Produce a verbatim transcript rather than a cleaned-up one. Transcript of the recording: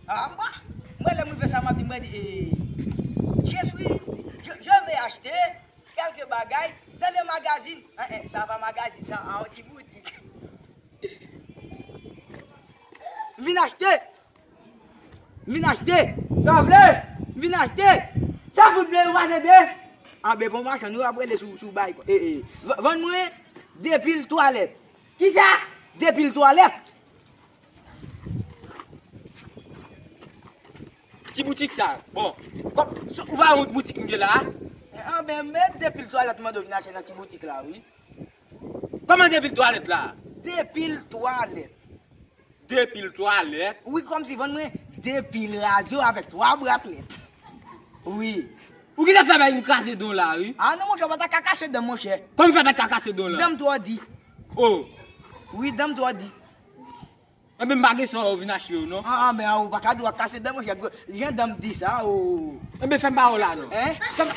Ah, mwen, mwen, lè m rive sa, m ap di, mwen di, eh, je suis, je, je vais acheter quelques bagages dans le magazine. Hein, hein, ça va magazine, sa, an yon ti boutik. M vin achte. M vin achte. Sa w vle? M vin achte. Sa fout vle, ou pa tande? Anben, bon machann, ou ap rele sou, sou bay, eh, eh. V-, vann mwen de pil twalèt. Kisa? De pil twalèt. Ti boutik sa. Bon, kòm, ou pa wont boutik m gen la? Anben, men de pil twalèt mande w vin achte nan ti boutik la, wi. Kòman de pil twalèt la? De pil twalèt. De pil twalèt? Wi, kòmsi vann mwen de pil radyo avèk twa bwatlèt. Wi. Ou gentan fè bay m kraze dan w la, wi. Ah non, monchè, ou pa ta ka kase dan, monchè. Kòman fè pa ta kase dan w la? Dan m twò di. Oh. Wi, dan m twò di. Enben, m pa gen sa ou vin achte yo, non. Ah, ah, men ou pa ka di w ap kase dan, monchè. Jan dan m di sa, oh. Enben, fè m ba w la, non. Hein? Fè m